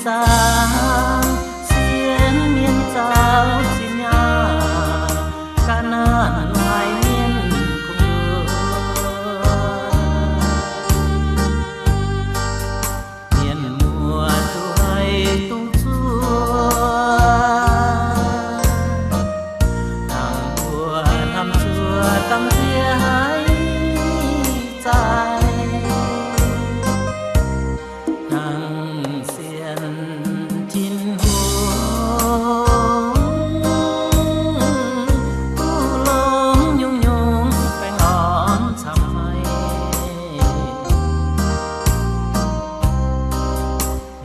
Zaangc sienx mienh zaux zinh nyaah, ga'naaiv maaih mienh kungx nduov. Mienh muoz duqv haih dungx zuov, hnangv mbuo hnamv zuov dangh nziex haiz zaaic. Hnangv sienx Tin-Hungh, duqv longx nyungc-nyungc baengh orn camv haic.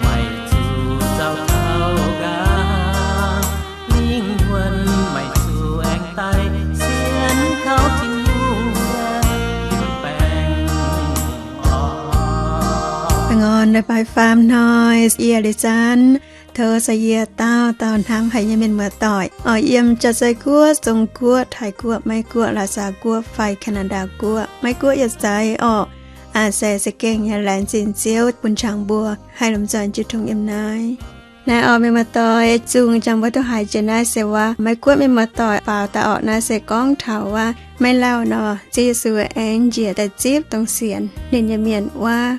Maiv zuqc zaux taux nqa'haav, lingh wuonh maiv zuqc aengx daic, sienx kaux Tin-Hungh nyei baengh orn. Baengh orn leiz-baaix faam hnoi, yie Leiz Zanv tov caux yie dauh dauh hnamv haic nyei mienh muoz-doic oc, yiem Jaa-Zei Guoqv, Zong Guoqv, Taiv Guoqv, Meiv Guoqv, Laac Saa Guoqv fai Canada Guoqv, Meiv Guoqv yietc zeiz oc. Aa, se za'gengh nyei laengz zingh Ziouv bun qangx mbuo haih lomh nzoih jiu tong yiem naaiv. Naaiv oc mienh muoz-doic, zungh jangx mbuo duqv haiz jiex naaiv se waac Meiv Guoqv mienh muoz-doic faaux daaih oc. Naaiv se gorngv taux waac maiv lauh nor, Ziouv Yesu aengx njiec daaih zipv dongh sienx ninh nyei mienh wuov.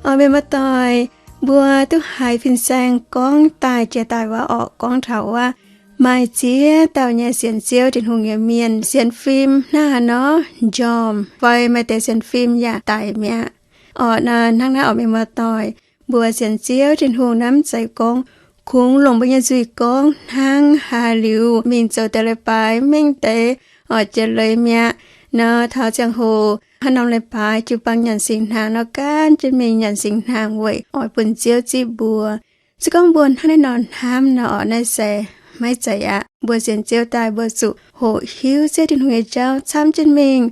Oc mienh muoz-doic, mbuo duqv haiz fin-saeng gorngv daaih jiex daaih waac oc, gorngv taux waac maaih ziex dauh nyei sienx Ziouv Tin-Hungh nyei mienh sienx fim hnangv haaix nor njormh, fai maaih deix sienx fim yaac daic mi'aqv. Oc, naaiv hnangv naaiv oc mienh muoz-doic, mbuo sienx Ziouv Tin-Hungh naaiv mv zeiz gorngv kungx longc mbuo nyei nzuih gorngv hnangv haaix liuz mingh zoux deix leiz-baaix mingh deix oix jiex leiz mi'aqv. Nor taux ziangh hoc haaix norm leiz-baaix jiu-baang nyanc singx hnaangx nor, gaanv jienv mingh nyanc singx hnaangx weic oix bun Ziouv zipv mbuo. Se gorngv mbuo hnangv naaiv nor hnamv nor oc, naaiv se maiv zeiz aqv. Mbuo sienx Ziouv daaih mbuo zuqc hoqc hiuv Ziouv Tin-Hungh nyei jauv camv jienv mingh.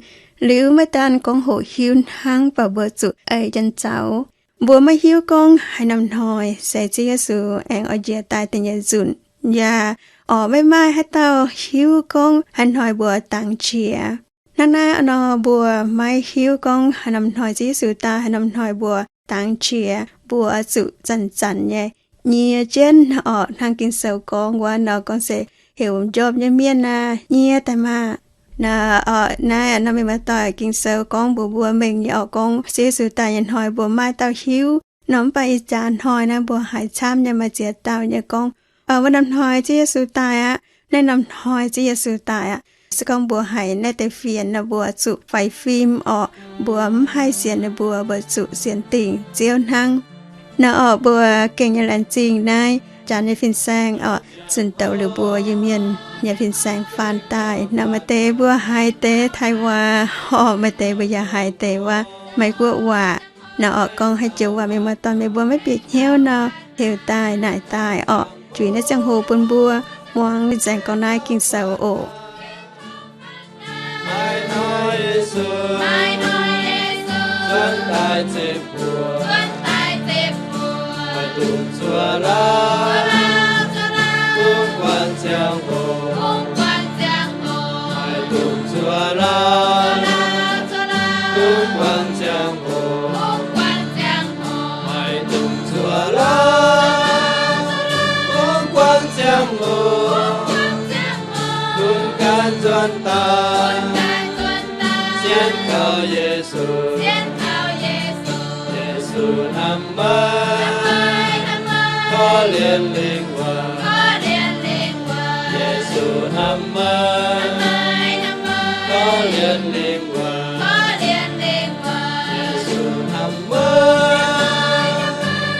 Liuz maiv daan gorngv hoqc hiuv hnangv, mv baac mbuo zuqc eix jienv zaux. Mbuo maiv hiuv gorngv haaix norm hnoi se Ziouv Yesu aengx oix njiec daaih da'nyeic nzunc. Yaac oc, maiv maaih haaix dauh hiuv gorngv haaix hnoi mbuo dangx qiex. Hnangv naaiv nor, mbuo maiv hiuv gorngv haaix norm hnoi Ziouv Yesu daaih, haaix norm hnoi mbuo dangx qiex, mbuo zuqc zanc-zanc nyei nyie jienv oc. Hnangv Ging-Sou gorngv wuov nor, gorngv se heuc m'njormh nyei mienh aah, nyie daaih maah! Naaiv oc, naaiv norm mienh muoz-doic, Ging-Sou gorngv mbuox mbuo mengh nyei oc, gorngv Ziouv Yesu daaih nyei hnoi mbuo maaih dauh hiuv nor, mv baac ih jaax hnoi naaiv mbuo haiz camv nyei maaih ziex dauh nyei gorngv, wuov norm hnoi Ziouv Yesu daaih aqv, naaiv norm hnoi Ziouv Yesu daaih aqv. Se gorngv mbuo haiz naaiv deix fienx nor, mbuo zuqc faix fim oc. Mbuo mv haih sienx ninh mbuo, mbuo zuqc sienx dingc Ziouv hnangv. Naaiv oc, mbuo gengh nyei laengz zingh naaiv janx nyei fin-saeng oc, zunh douz liuz mbuo Iu-Mienh nyei fin-saeng faan daaih. Naaiv maaih deix mbuo haiz deix Taiv waac oc, maaih deix mbuo yaac haiz deix waac Meiv Guoqv waac. Naaiv oc, gorngv haaix joux waac mienh muoz-doic meih mbuo maiv bieqc hnyouv nor, heuc daaih naaic daaih oc. Juix naaiv ziangh hoc bun mbuo muangx fin-saeng gorngv naaiv Ging-Sou oc. Maiv hnoi Yesu, maiv hnoi Yesu, nzuonx daaih zipv mbuo, nzuonx daaih zipv mbuo, maiv dungx zuov lauh, zuov lauh, zuov lauh, dungx guangc ziangh hoc, dungx guangc ziangh hoc, maiv dungx zuov lauh, zuov lauh, zuov lauh, dungx guangc ziangh hoc, dungx guangc ziangh hoc, maiv dungx zuov lauh, zuov lauh, dungx guangc ziangh hoc, dungx guangc ziangh hoc, dungx gaanv nzuonx daaih, dungx gaanv nzuonx daaih, sienx kaux Yesu, sienx kaux Yesu, Yesu hnamv meih, hnamv meih, hnamv meih, korv-lienh lingh wuonh, korv-lienh lingh wuonh, Yesu hnamv meih, hnamv meih, hnamv meih, korv-lienh lingh wuonh, korv-lienh lingh wuonh, Yesu hnamv meih,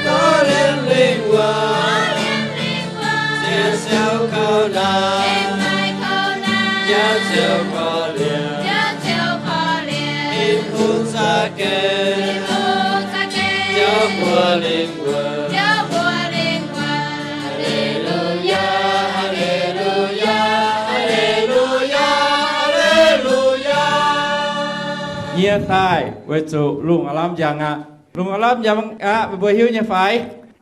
korv-lienh lingh wuonh, korv-lienh lingh wuonh, ziec siou kouv naanc, ziec siou kouv naanc, jauv ziouc korv-lienh, jauv ziouc korv-lienh, Tin-Hungh za'gengh, Tin-Hungh za'gengh, jauv mbuo lingh wuonh, jauv mbuo lingh wuonh. Haa^le^lu^yaa, haa^le^lu^yaa, haa^le^lu^yaa, haa^le^lu^yaa. Nyie daaih weic zuqc lungh aav lamh njang aqv. Lungh aav lamh njang aqv, meih mbuo hiuv nyei fai?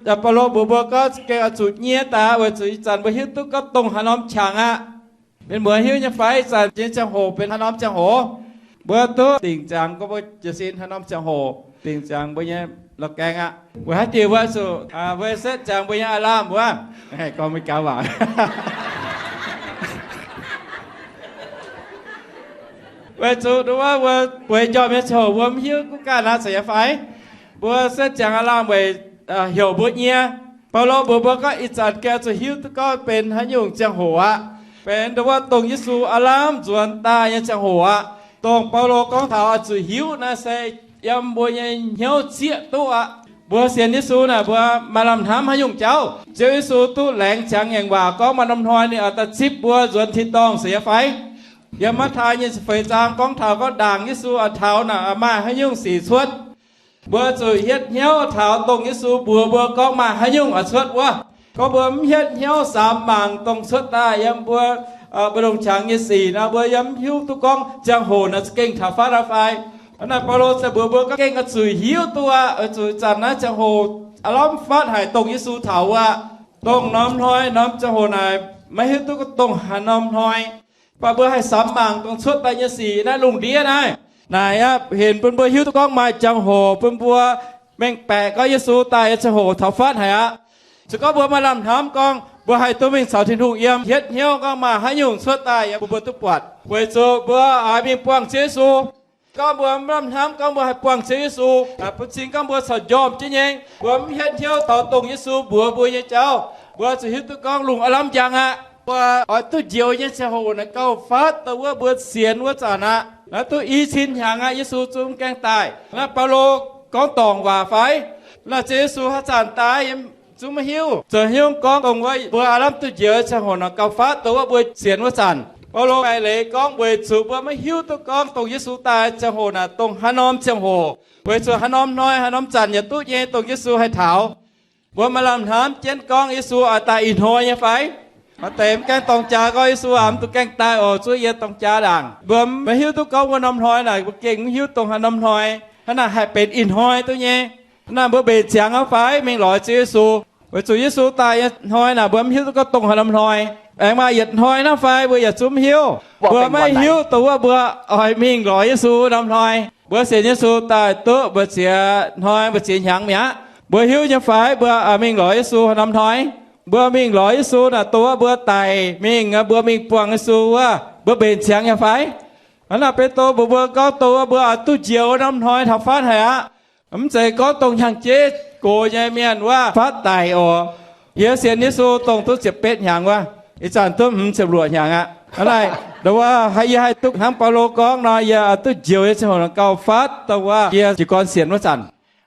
Da'baulo mbuox mbuo gorngv za'gengh oix zuqc nyie daaih weic zuqc ih zanc mbuo hiuv duqv gorngv dongh haaix norm qangx aqv. Mienh mbuo hiuv nyei fai, ih zanc nyei ziangh hoc benx haaix norm ziangh hoc? Mbuo duqv dingc ziangx gorngv mbuo jiez sin haaix norm ziangh hoc, dingc ziangx mbuo nyei lorz gaengh aqv. Weic haaix diuc mbuo zuqc, mbuo setv ziangx mbuo nyei alarm wuov? Gorngv mbuo gaax waac. Weic zuqc nduov wuov mbuo bueix njormh nyei ziangh hoc mbuo mv hiuv duqv ganh aqv, zeiz nyei fai? Mbuo setv ziangx alarm weic heuc mbuo nyie. Baulo mbuox mbuo gorngv ih zanc gengh zuqc hiuv duqv gorngv benx haaix nyungc ziangh hoc aqv. Benx nduov wuov dongh Yesu alarm nzuonx daaih nyei ziangh hoc aqv. Dongh Baulo gorngv taux oix zuqc hiuv naaiv se yiem mbuo nyei hnyouv zieqv duqv aqv. Mbuo sienx Yesu naaic mbuo maaih lamh hnamv haaix nyungc jauv, Ziouv Yesu duqv laengz ziangx ngaengc waac gorngv maaih norm hnoi ninh oix daaih zipv mbuo nzuonx tin-dorngh, zeiz nyei fai? Yiem Matv^taai nyei feix zaang gorngv taux gorngv ndaangc Yesu oix taux naaic maaih haaix nyungc sic cuotv. Mbuo zuqc hietv hnyouv taux dongh Yesu mbuox mbuo gorngv maaih haaix nyungc oix cuotv wuov. Gorngv mbuo mv hietv hnyouv samx mangc dongh cuotv daaih yiem mbuo, mbuo ndongc qangx nyei sic nor, mbuo yiem mv hiuv duqv gorngv ziangh hoc naaic za'gengh taux fatv aqv fai? Hnangv naaic Baulo se mbuox mbuo gorngv gengh oix zuqc hiuv duqv aqv, oix zuqc zanc naaiv ziangh hoc aav lamh fatv haic dongh Yesu taux wuov. Dongh norm hnoi norm ziangh hoc naaic maiv hiuv duqv gorngv dongh haaix norm hnoi, mv baac mbuo haih samx mangc dongh cuotv daaih nyei sic naaiv lungh ndiev naaiv. Naaic aqv, hinc bun mbuo hiuv duqv gorngv maaih ziangh hoc bun mbuo mengh baeqc gorngv Yesu daaih nyei ziangh hoc taux fatv haic aqv. Se gorngv mbuo maaih lamh hnamv gorngv mbuo haih duqv mingh caux Tin-Hungh yiem, hietv hnyouv gorngv maaih haaix nyungc cuotv daaih yaac bun mbuo duqv buatc. Weic zuqc mbuo oix mingh buangh Ziouv Yesu. Gorngv mbuo mv lamh hnamv gorngv mbuo haih buangh Ziouv Yesu, bun cing gorngv mbuo corc njormh jienv nyei, mbuo mv hietv hnyouv taux dongh Yesu mbuox mbuo nyei jauv, mbuo zuqc hiuv duqv gorngv lungh aav lamh njang aqv. Mbuo oix duqv njoux nyei ziangh hoc naaic gauh fatv dongh wuov mbuo sienx wuov zanc aqv. Naaiv duqv i cin hnyangx aqv, Yesu zungv gaengh daaih. Naaiv Baulo gorngv dorngc waac fai? Naaiv Ziouv Yesu haaix zanc daaih yie zungv maiv hiuv. Zoux haaix nyungc gorngv dongh wuov mbuo aav lamh duqv njoux ziangh hoc naaic gauh fatv dongh wuov mbuo sienx wuov zanc. Baulo maaih leiz gorngv weic zuqc mbuo maiv hiuv duqv gorngv dongh Yesu daaih ziangh hoc naaic dongh haaix norm ziangh hoc, weic zuqc haaix norm hnoi haaix norm zanc yaac duqv nyei dongh Yesu haih taux. Mbuo maaih lamh hnamv jienv gorngv Yesu oix daaih ih hnoi nyei fai? Maaih deix mv gaengh dorng jaax gorngv Yesu aac mv dungx gaengh daaih oc, zuov yie dorng jaax ndaangc. Mbuo maiv hiuv duqv gorngv wuov norm hnoi naaic, mbuo gengh mv hiuv dongh haaix norm hnoi. Hnangv naaic haih benx ih hnoi duqv nyei. Hnangv naaic mbuo mbenc ziangx aqv fai mingh lorz Ziouv Yesu? Weic zuqc Yesu daaih nyei hnoi naaic mbuo mv hiuv duqv gorngv dongh haaix norm hnoi. Aengx maaih yietc hnoi hnangv fai mbuo yaac zungv mv hiuv. Mbuo maiv hiuv dongh wuov mbuo oix mingh lorz Yesu norm hnoi. Mbuo sienx Yesu daaih duqv mbu'ziex hnoi mbu'ziex hnyangx mi'aqv. Mbuo hiuv nyei fai mbuo mingh lorz Yesu haaix norm hnoi? Mbuo mingh lorz Yesu naaic dongh wuov mbuo daic mingh, mbuo mingh buangh Yesu wuov, mbuo mbenc ziangx nyei fai? Hnangv naaic Bide mbuox mbuo gorngv dongh wuov mbuo oix duqv njoux norm hnoi taux fatv haic aqv. Mv zeiz gorngv dongh hnyangx-jeiv gox nyei mienh wuov fatv daic oc. Yie sienx Yesu dongh duqv ziepc betv hnyangx wuov, ih zanc duqv hmz ziepc luoqc hnyangx aqv. Hnangv naaic, dongh wuov haih yie haih duqv hnangv Baulo gorngv nor, yie oix duqv njoux nyei ziangh hoc naaic gauh fatv dongh wuov yie jiez gorn sienx wuov zanc.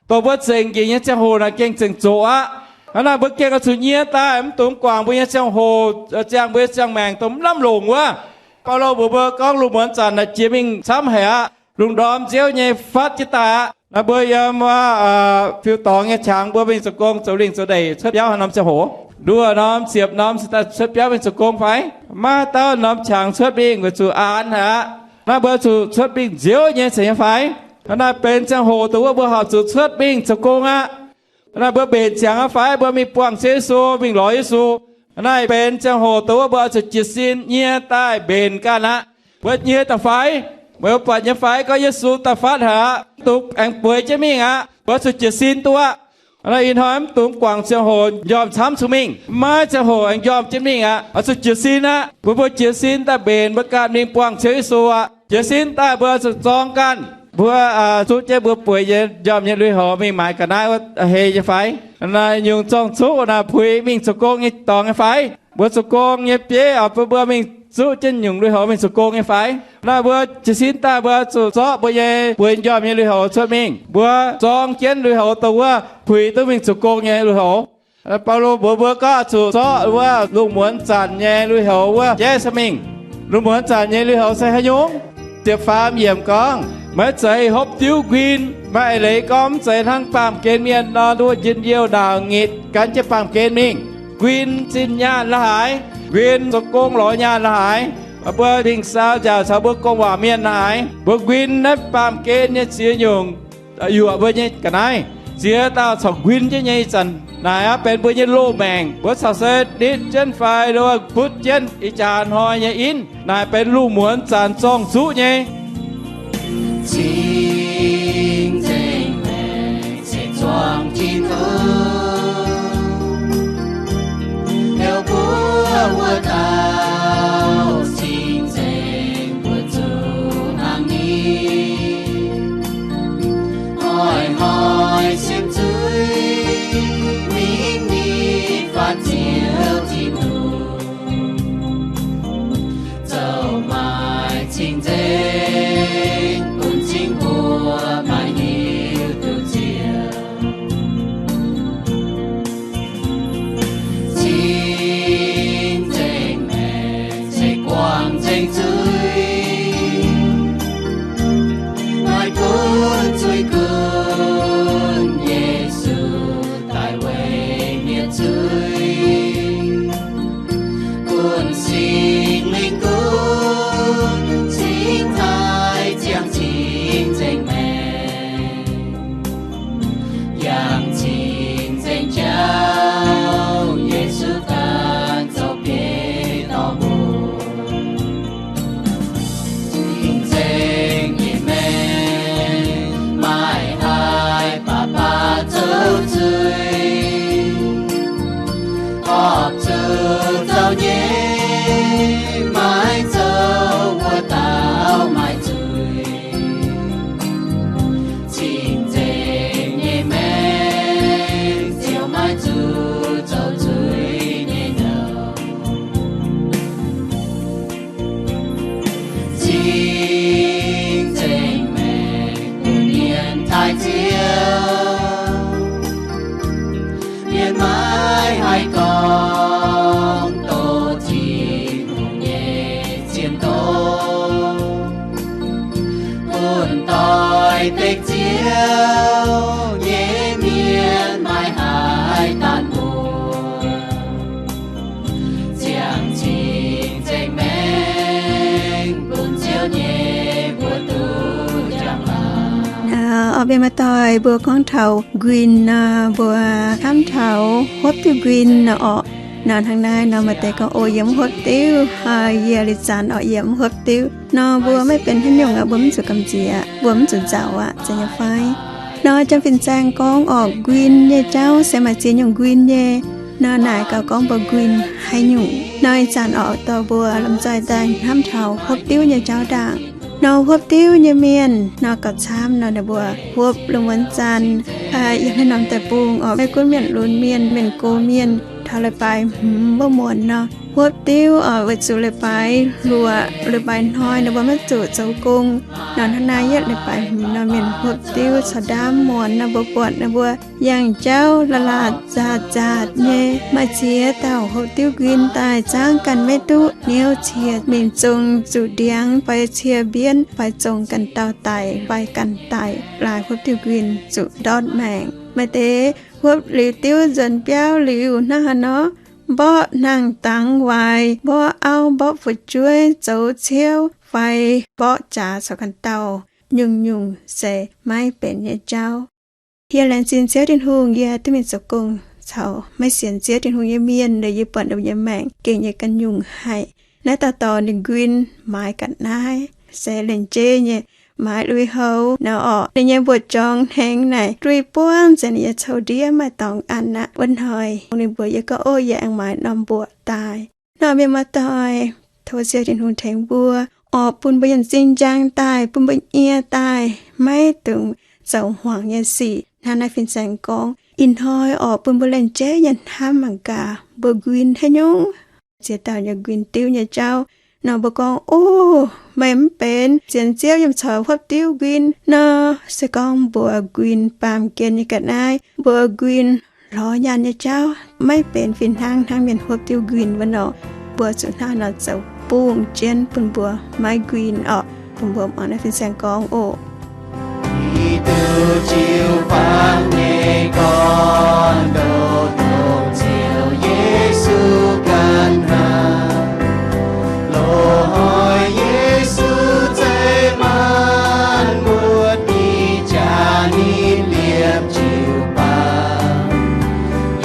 Dongh mbuo zengc njiec nyei ziangh hoc naaic gengh zengc zoqc aqv. Hnangv naaic mbuo gengh oix zuqc nyie daaih, mv dungx guangc mbuo nyei ziangh hoc, ziangh mbuo nyei ziangh maengc dongh mv lamh longc wuov. Baulo mbuox mbuo gorngv lungh muonz zanc naaic jiex mingh camv haic aqv. Lungh ndorm nziouv nyei fatv jienv daaih aqv. Naaiv mbuo yiem wuov fiuv-dorngx nyei qangx mbuo mingh zoux gong zoux lingh zoux ndeic cuotv biauv haaix norm ziangh hoc? Nduoh norm ziepc norm cuotv biauv mingh zoux gong fai? Maiv dauh norm qangx cuotv mingh weic zuqc aan haic aqv. Naaiv mbuo zuqc cuotv mingh nziouv nyei zeiz nyei fai? Hnangv naaiv benx ziangh hoc dongh wuov mbuo horpc zuqc cuotv mingh zoux gong aqv. Hnangv naaiv mbuo mbenc ziangx aqv fai? Mbuo mingh buangh Ziouv Yesu, mingh lorz Yesu. Hnangv naaiv benx ziangh hoc dongh wuov mbuo oix zuqc jiez sin nyie daaih mbenc ganh aqv. Mbuo nyie daaih fai? Mbuo buatc nyei fai gorngv Yesu daaih fatv haic aqv, mv dungx aengx bueix jienv mingh aqv. Mbuo zuqc jiez sin duqv aqv. Hnangv naaiv ih hnoi mv dungx guangc ziangh hoc njormh camv zuqc mingh. Maiv ziangh hoc aengx njormh jienv mingh aqv. Oix zuqc jiez sin aqv. Mbuo mbuo jiez sin daaih mbenc mbuo ganh mingh buangh Ziouv Yesu aqv. Jiez sin daaih mbuo zuqc zorng ganh. Mbuo zuqv jienv mbuo bueix nyei njormh nyei lui-houx mingh maaiz ga'naaiv wuov hei nyei fai? Naaiv nyungc zorng-zuqv naaic puix mingh zoux gong nyei dorngx nyei fai? Mbuo zoux gong nyei bieiv oix bun mbuo mingh zuqv jienv nyungc lui-houx mingh zoux gong nyei fai? Naaiv mbuo jiez sin daaih mbuo zuqc zorqv mbuo nyei bueix njormh nyei lui-houx cuotv mingh. Mbuo zorng jienv lui-houx dongh wuov puix duqv mingh zoux gong nyei lui-houx. Baulo mbuox mbuo gorngv zuqc zorqv wuov lungh muonz zanc nyei lui-houx wuov jaiv cuotv mingh. Lungh muonz zanc nyei lui-houx se haaix nyungc? Ziepc faam yiemc gorngv, maiv zeiz hopv diuv nquin. Maaih eix leiz gorngv mv zeiz hnangv baamh gen mienh nor, nduov njien-youh nauc ngitc gan jienv baamh gen mingh. Nquin zinh nyaanh la'haaix, nquin zoux gong lorz nyaanh la'haaix, mbuo mingh saau nziaauc caux mbuo gong-waac mienh la'haaix. Mbuo nquin naaiv baamh gen nyei ziex nyungc yuoqc mbuo nyei ga'naaiv. Ziex dauh corc nquin jienv nyei ih zanc naaic aqv benx mbuo nyei loz-maengc. Mbuo corc se nitv jienv fai butv jienv ih jaax hnoi nyei inv. Naaic benx lungh muonz zanc zorng-zuqv nyei. Cing-nzengc maengc cingx zuov Bun doix-dekc Ziouv nyei mienh maiv haih daanh mbuo, ziangh cing-nzengc maengx bun Ziouv nyei mbuox duqv njang-laangc. Naaiv orqc, mienh maaih doic, mbuo gorngv taux nquin nor, mbuo hnamv taux hopv diuv nquin nor orqc. Nor hnangv naaiv nor maaih deix gorngv, O, yie mv hopv diuv, yie liuz zanc orqc, yie mv hopv diuv nor, mbuo maiv benx haaix nyungc aqv, mbuo mv zuqc gamh nziex, mbuo mv zuqc nzauc aqv, zeiz nyei fai? Nor janx fin-saeng gorngv orqc, nquin nyei jauv se maaih ziex nyungc nquin nyei. Nor naaic gaax gorngv mbuo nquin haaix nyungc. Nor ih zanc orqc, dorh mbuo lomh nzoih daaih hnamv taux hopv diuv nyei jauv ndaangc. Nor hopv diuv nyei mienh nor gauh camv nor, ninh mbuo hopv lungh muonz zanc, yiem haaix norm deic-bung orqc, maiv gunv mienh lunx mienh, mienh gox mienh, taux leiz-baaix hmz wuov muonz nor, hopv diuv orqc, weic zuqc leiz-baaix hluoqc, leiz-baaix hnoi ninh mbuo maiv zuqc zoux gong. Nor hnangv naaiv yietv leiz-baaix hmz nor, mienh hopv diuv caux ndaamv muonz nor, mbuo buatc ninh mbuo yangh jauv la'laatc nzaatc nzaatc nyei. Maaih ziex dauh hopv diuv nquin daaih zaangv ganh maiv duqv, niouv cie mingh zong zuqc ndiangx fai cie mbienv fai zong ganh dauh daic fai ganh daic, laaix hopv diuv nquin zuqc ndortv maengc. Maaih deix hopv liuz diuv nzuonx biauv liuz hnangv haaix nor, mborqv hnaangx-dangx waaic, mborqv auv mborqv fu'jueiv, zoux ciouv fai mborqv jaax caux ganh dauh, nyungc-nyungc se maiv benx nyei jauv. Yie laengz zingh Ziouv Tin-Hungh, yie duqv mingh zoux gong caux maiv sienx Ziouv Tin-Hungh nyei mienh, liuz yie buatc ninh mbuo nyei maengc gengh nyei ganh nyungc haic. Naaiv dauh dorh ninh nquin maaiz ga'naaiv se lengc jeiv nyei, maaiz lui-houx nor orqc, ninh nyei mbuoqc jorngx hnengx naaic, lui buangv nzengc ninh nyei cou-ndiev, maaih dorngx an aqv. Wuov hnoi ninh mbuox yie gorngv, O, yie aengx maaiz norm mbuoqc daaih. Nor mienh maaih doic, tov Ziouv Tin-Hungh tengx mbuo, orqc, bun mbuo yienh zingh njang daaih, bun mbuo nyie daaih, maiv dungx zoux hmuangx nyei sic. Hnangv naaiv fin-saeng gorngv, ih hnoi orqc, bun mbuo lengc jeiv nyei hnamv mangc gaax, mbuo nquin haaix nyungc? Ziex dauh nyei nquin diuv nyei jauv. Nor mbuo gorngv, O, meih mv benx sienx Ziouv yiem caux hopv diuv nquin nor, se gorngv mbuo nquin baamh gen nyei ga'naaiv, mbuo nquin lorz nyaanh nyei jauv, maiv benx fih hnangv hnangv mienh hopv diuv nquin wuov nor. Mbuo zuqc hnangv nor zoux bungx jienv bun mbuo maiv nquin orqc. Bun mbuo muangx naaiv fin-saeng gorngv oc. Giduc jiu-baang nyei gorn ndoh dongh Ziouv Yesu ganh hnangv. Loz-hnoi Yesu zeiz maanc muotc nyei jaax ninh liepc jiu-baang.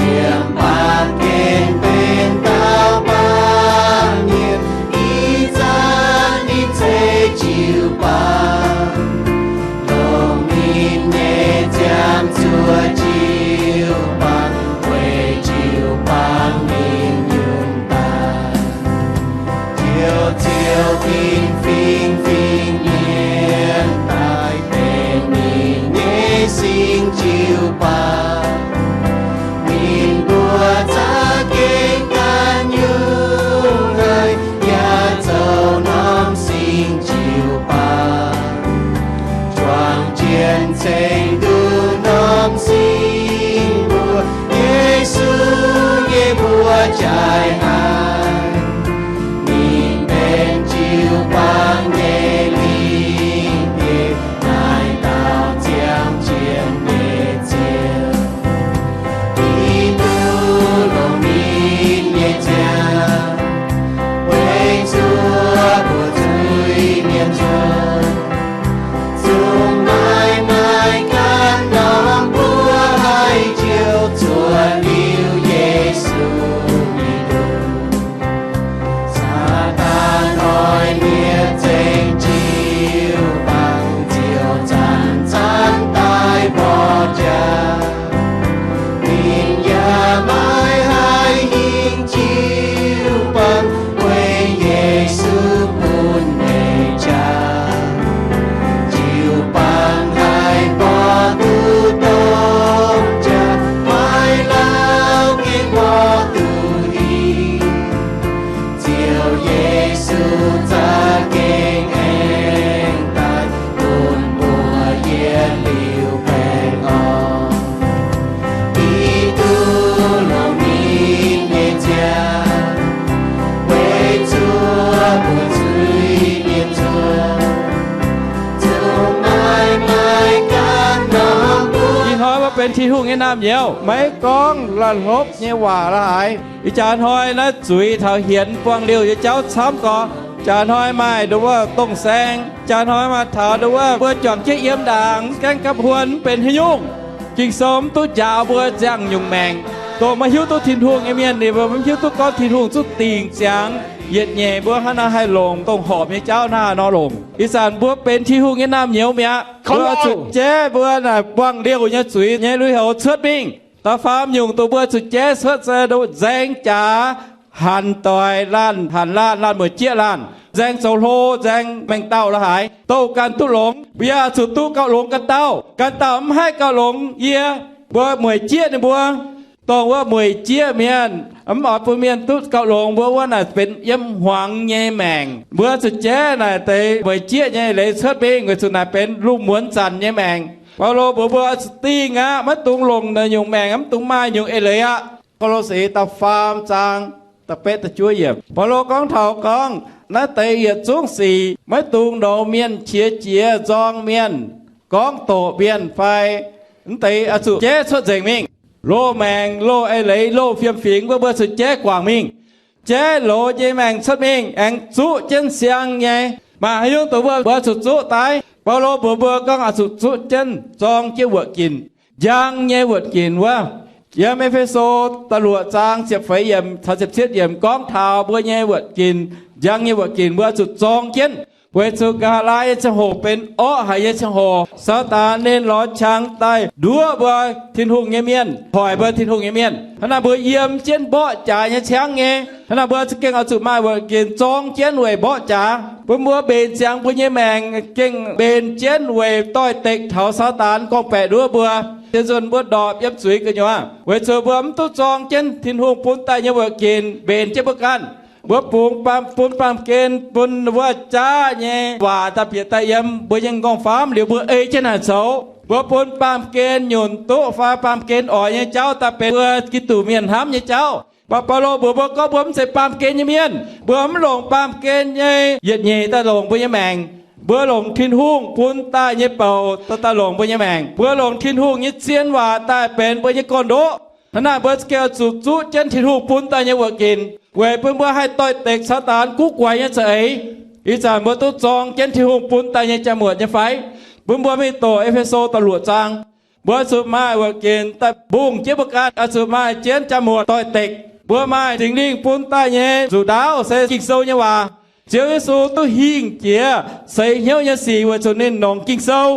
Yiem baamh gen benx dauh baamh mienh, ih zanc ninh zeiz jiu-baang. Longc ninh nyei nziaamv zuoqc jiu-baang, weic jiu-baang ninh nyunc daaih. Tin-Hungh nyei naamh nyouz maiv gorngv la'hlopv nyei waac la'haaix. Ih jaax hnoi naaiv zuiz taux hienx buangh liouh nyei jauv camv gorx. Jaax hnoi maaih nduov wuov dongh saeng, jaax hnoi maaih taux nduov wuov mbuo juangc jienv yiem ndaangc, gaengh gapv huon, mv benx haaix nyungc. Ging-Sou mv duqv njaaux mbuo ziangh nyungc maengc. Dongh maiv hiuv duqv Tin-Hungh nyei mienh, ninh mbuo mv hiuv duqv gorngv Tin-Hungh zuqc dingc ziangx yietc nyeic mbuo hnangv naaiv haih longc dongh horpc nyei jauv hnangv haaix nor longc. Ih zanc mbuo benx Tin-Hungh nyei naamh nyouz mi'aqv. Mbuo zuqc jaiv mbuo naaic buangh liouh nyei zuiz nyei lui-houx cuotv mingh. Da'faam nyungc dongh mbuo zuqc jaiv cuotv se nzaeng jaax, hanc doic laanh, hanc laanh, laanh mueic jieqv laanh, nzaeng zoux hlo, nzaeng maengc dauh la'haaix, dongh ganh duqv longx. Mbuo yaac zuqc duqv gauh longx ganh dauh. Ganh dauh mv haih gauh longx yie, mbuo mueic jieqv ninh mbuo. Dongh wuov mueic jieqv mienh mv oix bun mienh duqv gauh longx, mbuo wuov naaic benx yiem hmuangx nyei maengc. Mbuo zuqc jaiv naaic deix mueic jieqv nyei leiz cuotv mingh weic zuqc naaic benx lungh muonz zanc nyei maengc. Baulo mbuox mbuo zuqc dingh aqv, maiv dungx longc naaiv nyungc maengc, mv dungx maaih nyungc eix leiz aqv. Ko^lo^se da'faam zaang da'betv da'juov yiemc, Baulo gorngv taux gorngv naaiv deix yietc zungv sic maiv dungx nongx mienh qiex jiez, nzorng mienh, gorngv doqc mienh fai mv deix, oix zuqc jaiv cuotv nzengc mingh. Loz-maengc, loz-eix leiz, loz-fiem-fingx, mbuo mbuo zuqc jaiv guangc mingh. Jaiv loz nyei maengc cuotv mingh aengx zuqv jienv siang nyei. Maaih haaix nyungc dongh mbuo mbuo zuqc zuqv daaih? Baulo mbuox mbuo gorngv oix zuqc zuqv jienv zorng jienv wuoqc ginc, njang nyei wuoqc ginc wuov. Yiem E^fe^so da'luoqc zaang ziepc feix yiemc caux ziepc cietv yiemc gorngv taux mbuo nyei wuoqc ginc, njang nyei wuoqc ginc mbuo zuqc zorng jienv, weic zuqc nqa'haav laai nyei ziangh hoc benx orqv haic nyei ziangh hoc. Saadaan ninh lorz qangx daaih nduov mbuo Tin-Hungh nyei mienh, hoic mbuo Tin-Hungh nyei mienh. Hnangv naaic mbuo yiem jienv mborqv jaax nyei ciangv nyei. Hnangv naaic mbuo za'gengh oix zuqc maaih wuoqc ginc zorng jienv weic mborqv jaax, bun mbuo mbenc ziangx mbuo nyei maengc gengh mbenc jienv weic doix-dekc taux Saadaan gorngv-baeqc nduov mbuo. Zien nzunc mbuo ndorpc yiem zuiz gu'nyuoz weic zuqc mbuo mv duqv zorng jienv Tin-Hungh bun daaih nyei wuoqc ginc mbenc jienv mbuo ganh. Mbuo bungx baamh, bun baamh gen bun wuov jaav nyei waac daaih bieqc daaih yiem mbuo nyei m'nqorngv-famv liuz mbuo ei jienv naaic zoux. Mbuo bun baamh gen nyunc duqv fai baamh gen oix nyei jauv daaih benx mbuo Giduc mienh hnamv nyei jauv. Mv baac Baulo mbuox mbuo gorngv mbuo mv zeiz baamh gen nyei mienh. Mbuo mv longc baamh gen nyei yietc nyeic daaih longc mbuo nyei maengc. Mbuo longc Tin-Hungh bun daaih nyei bouc daaih longc mbuo nyei maengc. Mbuo longc Tin-Hungh nyei zien waac daaih benx mbuo nyei gorn-ndoqv. Hnangv naaic mbuo za'gengh zuqc zuqv jienv Tin-Hungh bun daaih nyei wuoqc ginc weic bun mbuo haih doix-dekc Saadaan guv guaix nyei za'eix. Ih zanc mbuo duqv zorng jienv Tin-Hungh bun daaih nyei jaa-muotc nyei fai? Bun mbuo mingh doqc E^fe^so da'luoqc zaang. Mbuo zuqc maaih wuoqc ginc daaih mbungh jienv mbuo ganh, oix zuqc maaih jienv jaa-muotc doix-dekc. Mbuo maaih Singx Lingh bun daaih nyei nzuqc ndaauv se Ging-Sou nyei waac. Ziouv Yesu duqv hingh jiex seix hnyouv nyei sic weic zuqc ninh longc Ging-Sou.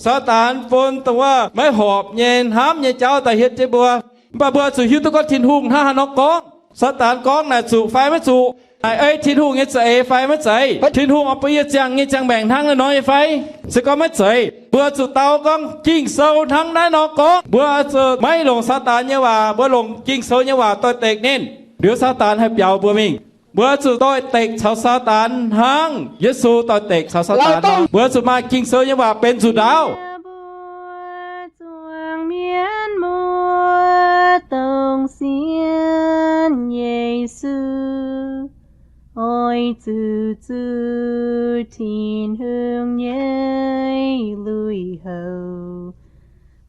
Saadaan bun dongh wuov maiv horpc nyei hnamv nyei jauv daaih hietv jienv mbuo. Mv baac mbuo zuqc hiuv duqv gorngv Tin-Hungh hnangv haaix nor gorngv. Saadaan gorngv naaic zuqc fai maiv zuqc, naaic ei Tin-Hungh nyei za'eix fai maiv zeiz, Tin-Hungh oix bun yie ziangh nyei ziangh maengc hnangv naaiv nor nyei fai? Se gorngv maiv zeiz, mbuo zuqc dau gorngv Ging-Sou hnangv naaiv nor gorngv. Mbuo zuqc maiv longc Saadaan nyei waac, mbuo longc Ging-Sou nyei waac doix-dekc ninh, liuz Saadaan haih biaux mbuo mingh. Mbuo zuqc doix-dekc caux Saadaan hnangv Yesu doix-dekc caux Saadaan nor. Mbuo zuqc maaih Ging-Sou nyei waac benx nzuqc ndaauv. Mbuo zuangx mienh muoz dongh sienx Yesu, oix zuqc zuqc Tin-Hungh nyei lui-houx,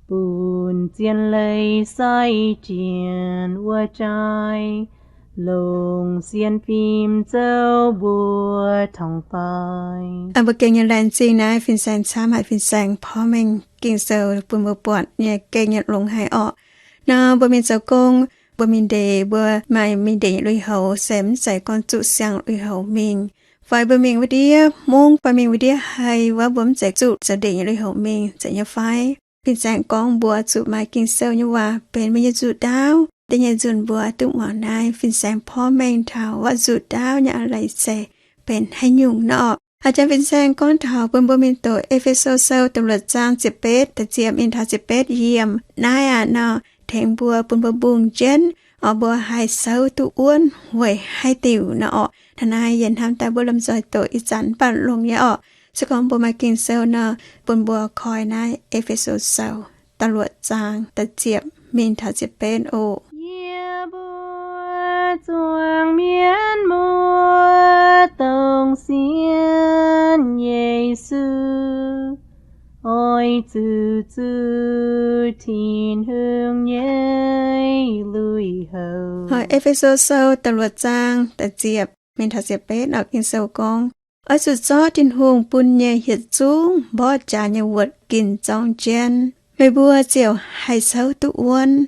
bun zien leiz sai jienv wuov jaaix, longc sienx fim zoux mbuo torngv fai. Mbuo gengh nyei laengz zingh naaiv fin-saeng camv haic, fin-saeng porv mengh Ging-Sou bun mbuo buatc nyei gengh nyei longx haic orqc. Nor mbuo mingh zoux gong, mbuo mingh ndeic, mbuo maaih mingh ndeic nyei lui-houx se mv zeiz gorngv zuqc siang lui-houx mingh. Fai mbuo mingh wuov ndiev mungv fai mingh wuov ndiev hei wuov, mbuo mv zeiz zuqc zoux ndeic nyei lui-houx mingh, zeiz nyei fai? Fin-saeng gorngv mbuo zuqc maaih Ging-Sou nyei waac benx mbuo nyei nzuqc ndaauv. Da'nyeic nzunc mbuo duqv muangx naaiv fin-saeng porv mengh taux wuov nzuqc ndaauv nyei eix leiz se benx haaix nyungc nor. A'jang fin-saeng gorngv taux bun mbuo mingh doqc E^fe^so Sou da'luoqc zaang ziepc betv da'ziepc mingh taux ziepc betv yiemc. Naaiv aqv nor, tengx mbuo, bun mbuo mbungh jienv, oix mbuo haih souv duqv wuonv weic haaix diuc nor orqc. Hnangv naaiv yie hnamv daaih mbuo lomh nzoih doqc ih zanc mv baac longx nyei orqc. Se gorngv mbuo maaih Ging-Sou nor, bun mbuo koi naaiv E^fe^so Sou da'luoqc zaang da'ziepc mingh taux ziepc betv oc. Yie mbuo zuangx mienh muoz dongh sienx Yesu, oix zuqc zuqc Tin-Hungh nyei lui-houx. E^fe^so Sou da'luoqc zaang da'ziepc mingh taux ziepc betv. Ging-Sou gorngv, oix zuqc zorqv Tin-Hungh bun nyei yietc zungv mborqv jaax nyei wuoqc ginc zorng jienv, meih mbuo ziouc haih souv duqv wuonv,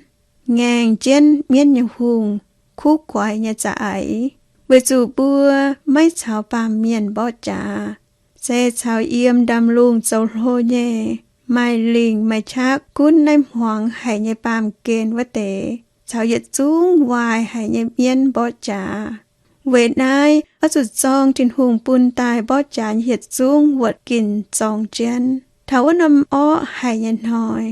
ngaengc jienv mienv nyei hungh kuv guaix nyei za'eix. Weic zuqc mbuo maiv caux baamh mienh mborqv jaax, se caux yiem ndaamv-lungh zoux hlo nyei, maaih lingc maaih qaqv gunv naaiv hmuangx haic nyei baamh gen wuov deix, caux yietc zungv waaic haic nyei mienv mborqv jaax. Weic naaiv oix zuqc zorng Tin-Hungh bun daaih mborqv jaax nyei yietc zungv wuoqc ginc zorng jienv. Taux wuov norm orqv haic nyei hnoi,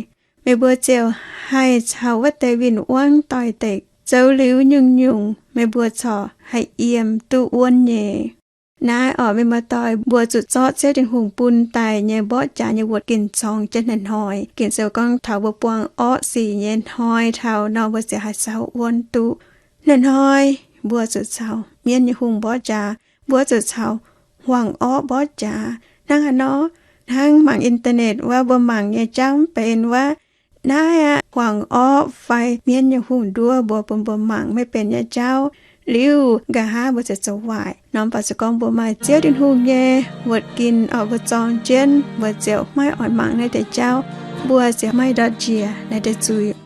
meih mbuo ziouc haih caux wuov deix win-wangv doix-dekc zoux liuz nyungc-nyungc meih mbuo corc haih yiem duqv wuonv nyei. Naaiv orqc, meih mbuo doic, mbuo zuqc zorqv Ziouv Tin-Hungh bun daaih nyei mborqv jaax nyei wuoqc ginc zorng jienv. Naaiv hnoi Ging-Sou gorngv taux mbuo buangh orqv sic nyei hnoi taux nor, mbuo ziouc haih souv wuonv duqv. Naaiv hnoi mbuo zuqc caux mienv nyei hungh mborqv jaax, mbuo zuqc caux hmuangx orqv mborqv jaax. Hnangv haaix nor? Hnangv mangc internet wuov, mbuo mangc nyei jauv mv benx wuov, naaiv aqv, hmuangx orqv fai mienv nyei hungh nduov mbuo, bun mbuo mangc maiv benx nyei jauv. Liuz nqa'haav mbuo ziouc zoux waaic. Nor mv baac se gorngv mbuo maaih Ziouv Tin-Hungh nyei wuoqc ginc orqc mbuo zorng jienv, mbuo ziouc maiv oix mangc naaiv deix jauv. Mbuo ziouc maiv ndortv njiec naaiv deix zuiz.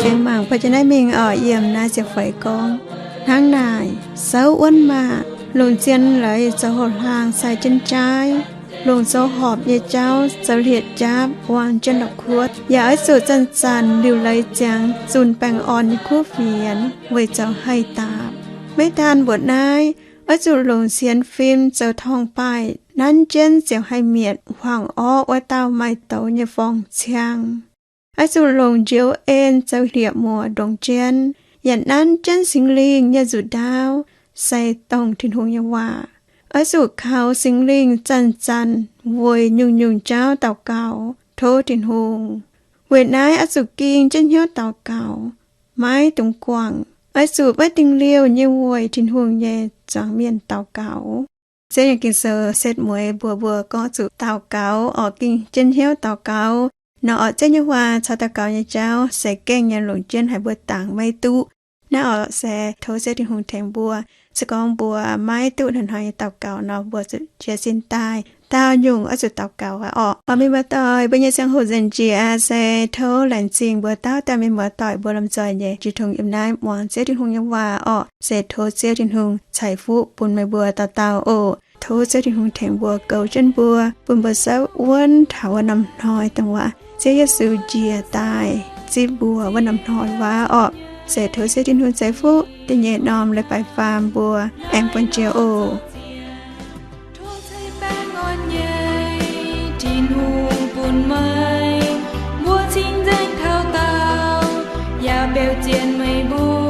Aengx mangc bun jienv naaiv mingh oc. Yiem naaiv ziepc feix gorngv, hnangv naaic, souv wuonv maah! Longc zien leiz zoux houx-hlaang sai jienv jaaiv, longc zoux horpc nyei jauv zoux hlieqv-jaapv wang jienv la'kuotv. Yaac oix zuqc zanc-zanc liuc leiz ziangx zunh baengh orn nyei kuv fienx weic zoux haih daapc. Maiv daan mbuoqc naaiv, oix zuqc longc sienx fim zoux torngv-baaih, nanv jienv ziouc haih mietc hmuangx orqv wuov dauh maaih douz nyei forng-ciang. Oix zuqc longc njoux en zoux hlieqv-muoc ndongc jienv, yaac nanv jienv Singx Lingh nyei nzuqc ndaauv, se dongh Tin-Hungh nyei waac. Oix zuqc kaux Singx Lingh zanc-zanc weic nyungc-nyungc jauv daux gaux tov Tin-Hungh. Weic naaiv oix zuqc ging jienv hnyouv daux gaux, maiv dungx guangc. Oix zuqc maiv dingh liouh nyei weic Tin-Hungh nyei zuangx mienh daux gaux. Ziouv nyei Ging-Sou setv mueiz mbuox mbuo gorngv zuqc daux gaux orqc, gengh jienv hnyouv daux gaux. Nor orqc, Ziouv nyei waac caux daux gaux nyei jauv se gengh nyei longc jienv haiz mbuo dangc maiv duqv. Naaiv orqc se tov Ziouv Tin-Hungh tengx mbuo. Se gorngv mbuo maiv duqv hnoi-hnoi nyei daux gaux nor, mbuo zuqc jiez sin daaih. Daauh nyungc oix zuqc daux gaux aqv orqc. Orqc, mienh muoz-doic, mbuo nyei ziangh hoc nzengc jiex se tov laengz zingh mbuo dauh dauh mienh muoz-doic mbuo lomh nzoih nyei jiu tong yiem naaiv muangx Ziouv Tin-Hungh nyei waac orqc. Se tov Ziouv Tin-Hungh ceix fuqv bun meih mbuo dauh dauh oc. Tov Ziouv Tin-Hungh tengx mbuo, goux jienv mbuo, bun mbuo setv wuonv taux wuov norm hnoi dongh waac Ziouv Yesu njiec daaih zipv mbuo wuov norm hnoi waac orqc. Se tov Ziouv Tin-Hungh ceix fuqv da'nyeic norm leiz-baaix faam mbuo aengx buangh jiex oc. Tov ceix baengh orn nyei Tin-Hungh bun meih, mbuo cing-nzengc taux daauh, yaac beu zien meih mbuo.